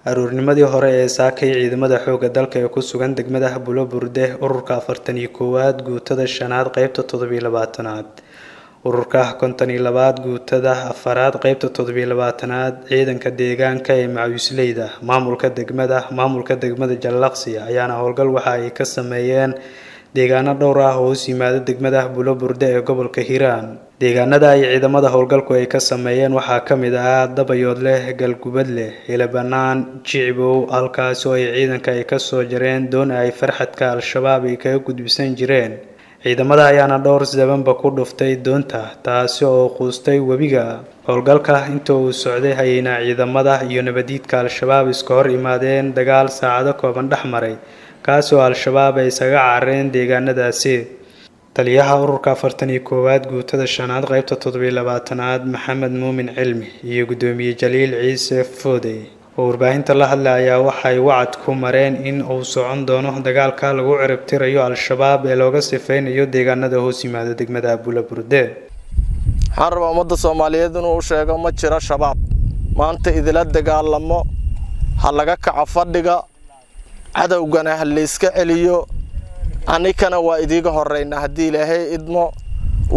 Aroornimadii hore ee saakay, ciidamada xoogga dalka ee ku sugan degmada Bulaburde, ururka 41aad, guutada shanaad, qeybta 27aad, ururka 52aad, guutada afaraad, qeybta 27aad, ciidanka deegaanka ee Macawiisleyda, maamulka degmada Jallaqsi ayaana howlgal waxa ay ka sameeyeen deegaano dhowr ah oo hoos yimaada degmada Bulaburde ee gobolka Hiiraan. Deegaanada ay ciidamada howlgalku ay ka sameeyeen waxaa ka mid ah Dabayoodleh, Galgubadleh, Hilabanaan, Jicbow, halkaas oo ay ciidanka ay kasoo jareen doon ay farxadka Al-Shabaab ay kaga gudbisan jireen. Ciidamada ayaana dhowr zabanba ku dhuftay doonta, taasi oo quustay webiga. Howlgalka inta uu socday ayayna ciidamada iyo nabadiidka Al-Shabaab iska hor imaadeen dagaal saacado kooban dhex maray, kaasi oo Al-Shabaab ay isaga carareen deegaanadaasi. Taliyaha ururka 41aad, guutada shanaad, qeybta 27aad, Maxamed Muumin Cilmi, iyo gudoomiye Jaliil Ciise Foodey oo warbaahinta la hadlay ayaa waxay wacad ku mareen in uu socon doono dagaalka lagu ciribtirayo Al-Shabaab ee looga sifeynayo deegaanada hoos yimaada degmada Bulaburde. Waxaan rabaa ummadda Soomaaliyeed inuu u sheego: ma jiro Shabaab maanta idila dagaalamo. Ha laga kaco fadhiga, cadowgana ha layska celiyo. Anikana waa idiiga horreynaa haddii Ilaahay idmo.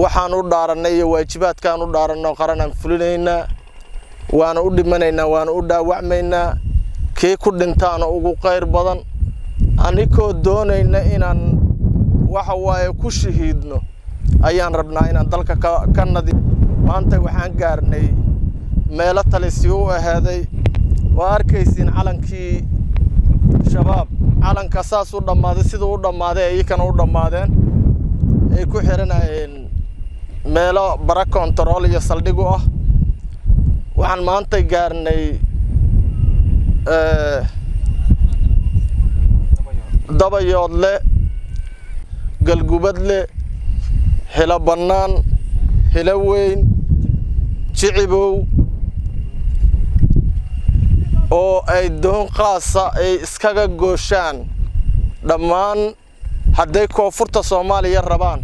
Waxaan u dhaarannay iyo waajibaadkaan u dhaaranno qaranaan fulinaynaa, waana u dhimanaynaa, waana u dhaawacmaynaa. Kii ku dhintaana ugu qayr badan. Anikoo doonayna inaan waxa waaye ku shahiidno ayaan rabnaa inaan dalka ka nadi. Maanta waxaan gaarnay meelo talisi u aheeday. Waa arkaysiin calankii Shabaab, calanka saas u dhammaaday. Siduu u dhammaaday iyakana u dhammaadeen. Ay ku xiranayeen meelo bara kontarool iyo saldhig u ah. Waxaan maanta gaarnay Dabayoodle, Galgubadle, Hilo Bannaan, Hilo Weyn, Jicibow, oo ay doon qaasa ay iskaga gooshaan dhammaan hadday koonfurta Soomaaliya rabaan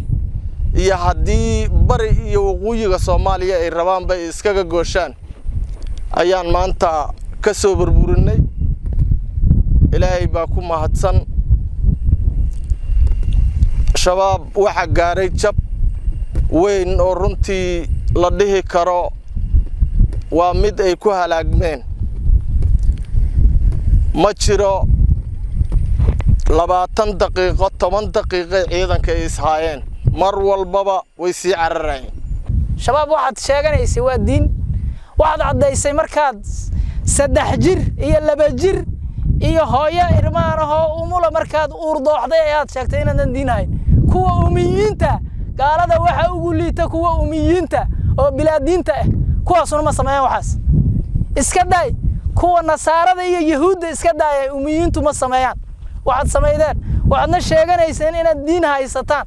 iyo haddii bari iyo waqooyiga Soomaaliya ay rabaan bay iskaga gooshaan ayaan maanta ka soo burburinay. Ilaahay baa ku mahadsan. Shabaab waxaa gaaray jab weyn oo runtii la dhihi karo waa mid ay ku halaagmeen. Ma jiro 20 daqiiqo, 10 daqiiqay ciidanka ay ishaayeen, mar walbaba way sii cararayeen. Shabaab waxaad sheeganaysay waa diin. Waxaad caddaysay markaad 3 jir iyo 2 jir iyo hooyo irmaan ahoo umula markaad uur dooxday ayaad sheegtay inaadan diin hayn. Kuwa umiyiinta gaalada waxa ugu liita kuwa umiyiinta oo bilaa diinta ah, kuwaasuna ma sameeyaan waxaas. Iska daay kuwa Nasaarada iyo Yahuudda, iska daaya, umiyiintu ma sameeyaan waxaad samaydeen. Waxaadna sheeganayseen inaad diin haysataan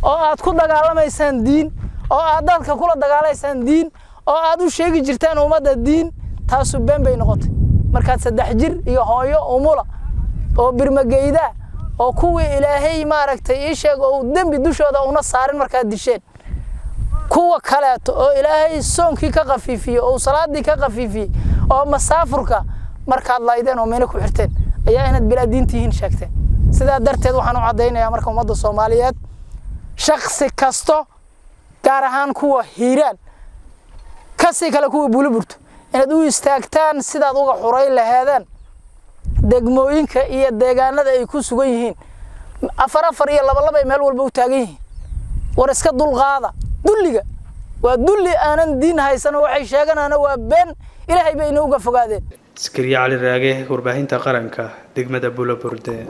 oo aad ku dagaalamaysaan diin, oo aad dadka kula dagaalaysaan diin, oo aad u sheegi jirtaan ummadda diin. Taasu been bay noqotay markaad 3 jir iyo hooyo umula oo birmageyda oo kuwii Ilaahay maaragtay ii sheeg oo dembi dushooda una saarin markaad disheen, kuwa kaleeto oo Ilaahay soonkii ka khafiifiyey oo salaadii ka khafiifiyey oo masaafurka markaad laydeen oo meyna ku xirteen ayaa inaad bilaa diintihiin sheegteen. Sidaa darteed waxaan u caddaynayaa marka ummadda Soomaaliyeed, shaksi kasto, gaar ahaan kuwa Hiiraan, kasii kale kuwa Buuliburto, inaad u istaagtaan sidaad uga xuray laheedeen degmooyinka iyo deegaanada ay ku sugan yihiin. Afar afar iyo laba laba ay meel walba u taagan yihiin. War iska dulqaada dulliga, waa dulli aanan diin haysan, waxay sheeganaana waa been. Ilaahay bay ina uga fogaadeen. Sakariya Cali Raage, warbaahinta qaranka, degmada Bulaburde.